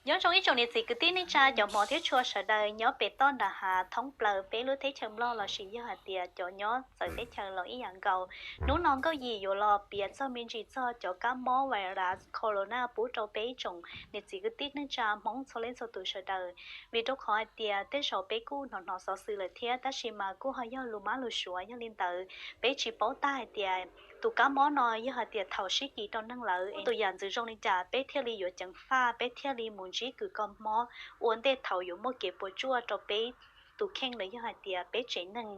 Nyob zoo ib tsoom niam txiv kwv tij neej tsa cov hmov thiab tshua sawv daws nyob pem toj nram hav thoob plaws peb lub teb chaws Nplog lossis yog hais tias cov nyob txawv teb chaws los ib yam nkaus. Hnub no Nkauj Yim yuav los piav txog me ntsis txog cov kab mob virus corona pub rau peb ib tsoom niam txiv kwv tij neej tsa Hmoob txhua leej txhua tus sawv daws. Vim rau qhov hais tias tej zaum peb kuj hnov hnov xov xwm lawm thiab, tab sis mas kuj ho yog lus mab lus suav. Yog li ntawd, peb tsis paub tag hais tias tus kab mob no yog hais tias thaum sib kis rau neeg lawm es tus yam ntxwv zoo li cas peb thiaj li yuav ceev faj, peb thiaj li mus ntsib kws kho mob ua ntej thaum yuav muaj kev puas tsuaj rau peb tus kheej los yog hais tias peb tsev neeg.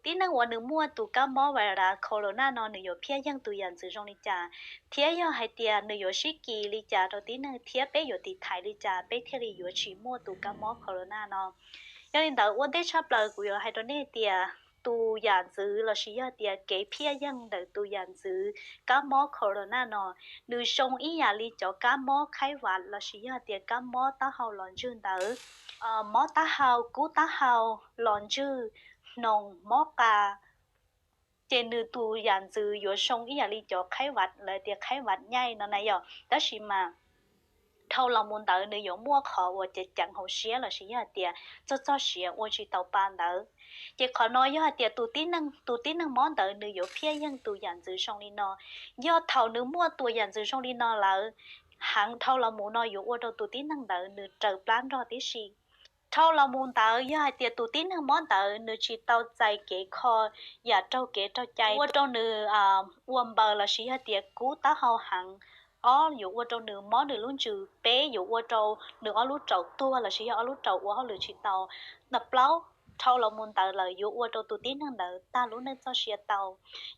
Tib neeg uas nws muaj tus kab mob virus corona no nws yuav phiaj yeeg tus yam ntxwv zoo li cas, thiab yog hais tias nws yuav sib kis li cas rau tib neeg, thiab peb yuav tiv thaiv li cas peb thiaj li yuav tsis muaj tus kab mob corona no. Yog li ntawd, ua ntej tshaj plaws kuv yuav hais rau nej tias tus yam ntxwv lossis yog tias kev phiaj yeeg ntawm tus yam ntxwv kab mob corona no, nws zoo ib yam li cov kab mob khaib vam lossis yog tias kab mob taub hau los ntswg ntawd. Mob taub hau, kub taub hau, los ntswg, hnoos, mob qa, ces nws tus yam ntxwv yuav zoo ib yam li cov khaib vam, lawv tias khaib vam nyaij no na yom. Tab sis mas dhau los mus ntawd nws yuav muaj qhov uas ceev ceev hauv siab lossis yog hais tias txog txog siav ua tsis tau pa ntawd. Ces qhov no yog hais tias tus tib neeg, tus tib neeg mob ntawd nws yuav phiaj yeeg tus yam ntxwv zoo li no. Yog thaum nws muaj tus yam ntxwv zoo li no lawm, heev dhau los mus no yuav ua rau tus tib neeg ntawd nws raws plab nrog tib si. Dhau los mus ntawd yog hais tias tus tib neeg mob ntawd nws tsis tau txais kev kho yam raug kev raug cai, ua rau nws ua npaws lossis yog tias kub taub hau heev. Ob, yuav ua rau nws mob nws lub ntsws. Peb, yuav ua rau nws ob lub raum tuag lossis yog ob lub raum ua hauj lwm tsis tau. Plaub, dhau los mus ntawd lawm yuav ua rau tus tib neeg ntawd tag lub neej txoj sia tau.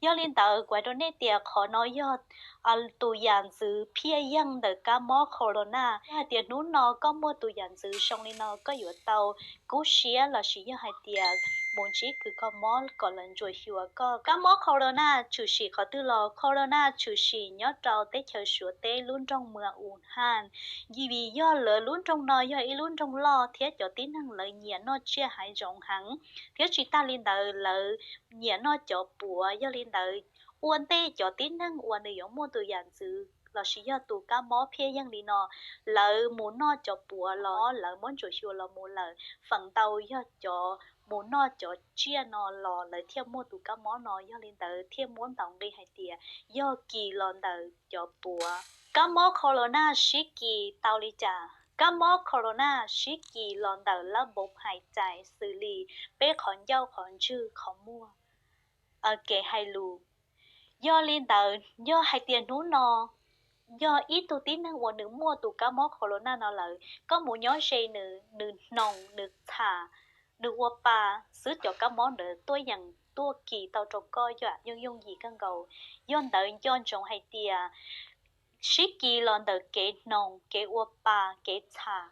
Yog li ntawd kuv hais rau nej tias qhov no yog tus yam ntxwv phiaj yeeg ntawm kab mob corona. Yog hais tias hnub no koj muaj tus yam ntxwv zoo li no, koj yuav tau kub siab lossis yog hais tias mus ntsib kws kho mob kom lawv ntsuam xyuas koj. Kab mob corona tshwm sim qhov twg los? Corona tshwm sim nyob rau teb chaws Suav teb lub nroog Muas Uhaj, vim yog lawv lub nroog no yog ib lub nroog loj thiab cov tib neeg lawv nyiam noj tsiaj hav zoov heev, thiab tsis tag li ntawd lawv nyiam noj cov puav. Yog li ntawd, ua ntej cov tib neeg uas nws yuav muaj tus yam ntxwv lossis yog tus kab mob phiaj yeeg li no, lawv mus noj cov puav los lawv muab ntsuam xyuas los mus lawm, feem ntau yog cov mus noj cov tsiaj no los lawv thiaj muaj tus kab mob no. Yog li ntawd thiaj muab ntaus nqi hais tias yog kis los ntawm cov puav. Kab mob corona sib kis tau li cas? Kab mob corona sib kis los ntawm lab npob hais cais xws li peb qhov ncauj, qhov ntswg, qhov muag, kev hais lus. Yog li ntawd, yog hais tias hnub no yog ib tug tib neeg uas nws muaj tus kab mob corona no lawm, koj mus nyob ze nws, nws hnoos, nws txham, nws ua pa xwb, cov kab mob ntawd tuaj yeem tuaj kis tau rau koj yam yooj yooj yim kawg nkaus. Yog ntawd nco ntsoov hais tias sib kis los ntawm kev hnoos, kev ua pa, kev txham,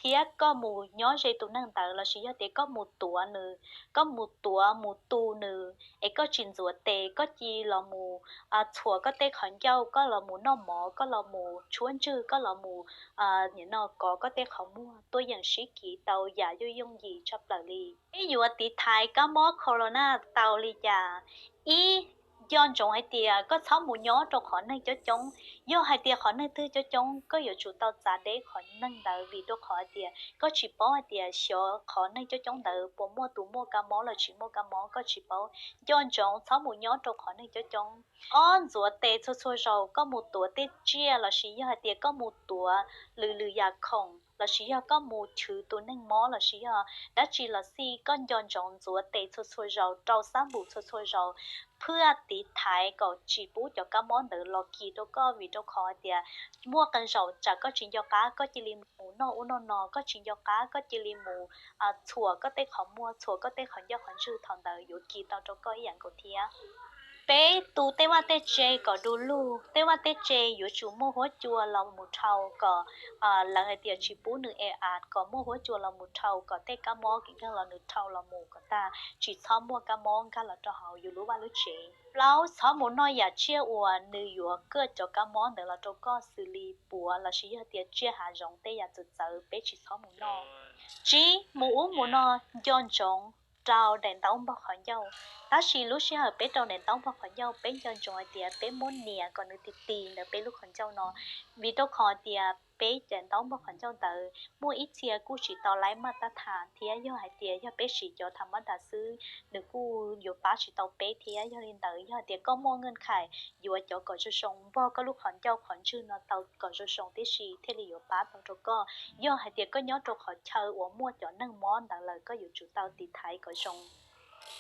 thiab koj mus nyob ze tus neeg ntawd lossis yog tias koj mus tuav nws, koj mus tuav mus tu nws es koj tsis ntxuav tes, koj cia los mus txhuam koj tej qhov ncauj, koj los mus noj mov, koj los mus tshuab ntswg, koj los mus nim no kov koj tej qhov muag, tuaj yeem sib kis tau yam yooj yooj yim tshaj plaws li. Peb yuav tiv thaiv kab mob corona tau li cas? Ib, nco ntsoov hais tias koj txhob mus nyob rau qhov neeg coob coob. Yog hais tias qhov neeg twg coob coob, koj yuav tsum tau txav deb qhov neeg ntawd, vim rau qhov hais tias koj tsis paub hais tias xyov qhov neeg coob coob ntawd puas muaj tus muaj kab mob los tsis muaj kab mob, koj tsis paub. Nco ntsoov txhob mus nyob rau qhov neeg coob coob. Ob, ntxuav tes txhua txhua zaus koj mus tuav tej tsiaj lossis yog hais tias koj mus tuav lwm lwm yam khoom lossis yog koj mus chwv tus neeg mob lossis yog dab tsi los xij, koj nco ntsoov ntxuav tes txhua txhua zaus, rau xab npum txhua txhua zaus, phwaj tiv thaiv kom tsis pub cov kab mob ntawd los kis rau koj, vim rau qhov hais tias muaj qee zaum tsam koj tsis nco qab koj cia li mus noj ub noj no, koj tsis nco qab koj cia li mus txhuam koj tej qhov muag, txhuam koj tej qhov ncauj qhov ntswg, thaum ntawd yuav kis tau rau koj ib yam nkaus thiab. Peb, tu tej vaj tej tse kom du lug. Tej vaj tej tse yuav tsum muaj huab cua los mus dhau kom lawv hais tias tsis pub nws e a, kom muaj huab cua los mus dhau kom tej kab mob kev nkeeg los nws dhau los mus kom tag, tsis txhob muaj kab mob nkag los rau hauv yus lub vaj lub tsev. Plaub, txhob mus noj yam tsiaj uas nws yuav kaj cov kab mob ntawd los rau koj xws li puav lossis yog tias tsiaj hav zoov tej yam txawv txawv peb tsis txhob mus noj. Tsib, mus ub mus no nco ntsoov rau daim ntaub npog qhov ncauj. Tab sis lub sij hawm peb rau daim ntaub npog qhov ncauj peb nco ntsoov hais tias peb muab nias kom nws ti ti ntawm peb lub qhov ncauj no, vim rau qhov tias peb cov ntaub npog qhov ncauj ntawd muaj ib txhia kuj tsis tau laib maj tab tham thiab yog hais tias yog peb siv cov tham mab das xwb nws kuj yuav pab tsis tau peb thiab. Yog li ntawd yog hais tias koj muaj nqaj khais yuav cov kom zoo zoo npog koj lub qhov ncauj qhov ntswg no tau kom zoo zoo tib si thiaj li yuav pab tau rau koj. Yog hais tias koj nyob rau qhov chaw uas muaj cov neeg mob ntawd lawm koj yuav tsum tau tiv thaiv kom zoo.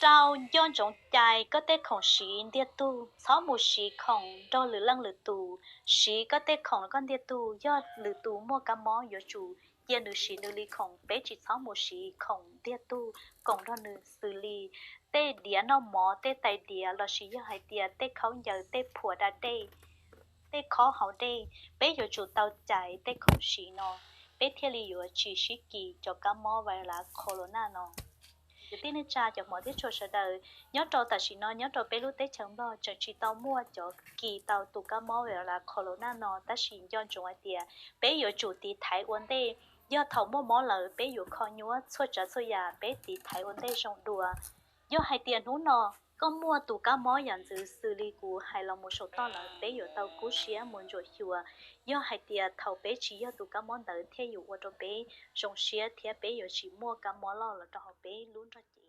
Rau, nco ntsoov cais koj tej khoom siv ntiag tug, txhob mus siv khoom nrog lwm leej lwm tus. Siv koj tej khoom los koj ntiag tug, yog lwm tus muaj kab mob yuav tsum cia nws siv nws li khoom. Peb tsis txhob mus siv khoom ntiag tug koom nrog nws xws li tej diav noj mov, tej tais diav lossis yog hais tias tej khaub ncaws, tej phuam da dej, tej khob haus dej. Peb yuav tsum tau cais tej khoom siv no peb thiaj li yuav tsis sib kis cov kab mob vais lav khaus los naj no. Kwv tij neej tsa cov hmov thiab tshua sawv daws, nyob rau tam sim no nyob rau peb lub teb chaws Nplog tseem tsis tau muaj cov kis tau tus kab mob vais lav khaus los naj no, tab sis nco ntsoov hais tias peb yuav tsum tiv thaiv ua ntej. Yog thaum muaj mob lawm peb yuav kho nyuab txhua tsav txhua yam, peb tiv thaiv ua ntej zoo dua. Yog hais tias hnub no koj muaj tus kab mob yam ntxwv xws li kuv hais los mus saum toj lawm, peb yuav tau kub siab mus ntsuam xyuas. Yog hais tias thaum peb tsis yog tus kab mob ntawd thiaj yuav ua rau peb zoo siab thiab peb yuav tsis muaj kab mob loj los rau hauv peb lub nrog cev.